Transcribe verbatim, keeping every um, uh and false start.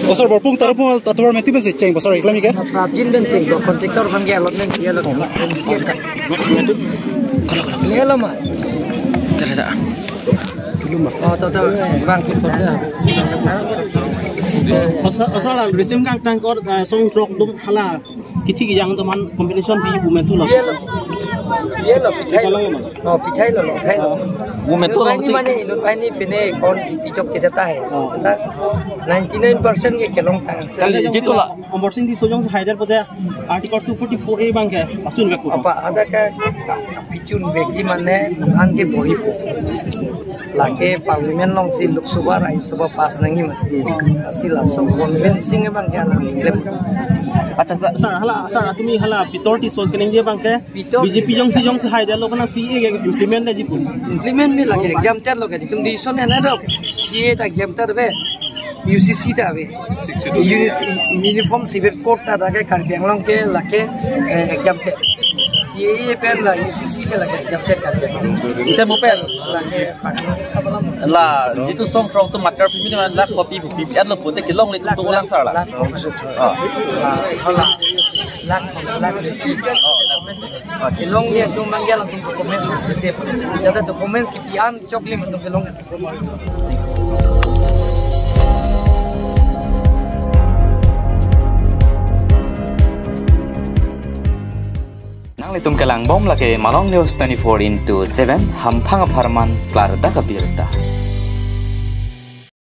Bosor Borpung Tarupung atovar metu pensi cheng, bosor iklam ike? Prabjin pen cheng, bo contractor aphan ke allotment diya lo. Diya lo ma. Tara, tara. Oh, to, to, bang, to, to. Osa, osa la resim kangtang kor, eh, song throk atum hala kithi kejang atum aphan compensation pi pu metu lo. Diya lo. Diya lo, pithai lo. Kalang ma? Oh, pithai lo, lo, pithai lo. Pu metu lo. Mane, si mane, inut banghini pine account pijok chedeta hai. Oh. Seta ninety-nine percent ke kelongtang. Kali, kali jitu la. Amarsing Tisso jongsi haidet pute Article two forty-four A abang ke pachunvek pu. Apa ada ke ka-, kapachunvekji mane anke bohi pu. Lake parliament alongsi Lok Sabha, Rajya Sabha pass nangji mati. Lasi laso convincing abang ke alang klem. Accha, sir. Sir, hala, sir, atumi hala Pitor Tisso keningje abang ke Pitor B J P Tisso jongsi, jongsi haidet lo kana C A A ke implement nangji pu. Implement me lake exam ter lo ke, itum decision ena do. C A A ta exam ter ave. U C C ta ave. Uni-, Uniform Civil Code ta lake Karbi Anglong ke lake, eh, exam ter. C A A pen la U C C ke lake exam ter Karbi Anglong. Itum mo pen lake la jitu song throk atum matter pi mane la copy pu pi at lo pute kelongle atum lang sir la. Lakh. Ah. La, la, lakh. Kelongle atum abang ke alangtum documents ko tep. Jada documents kipi an choklim atum kelong. Nanglitum kelang bom lake Malong News twenty-four into seven, hamphang apharman klardak abirta.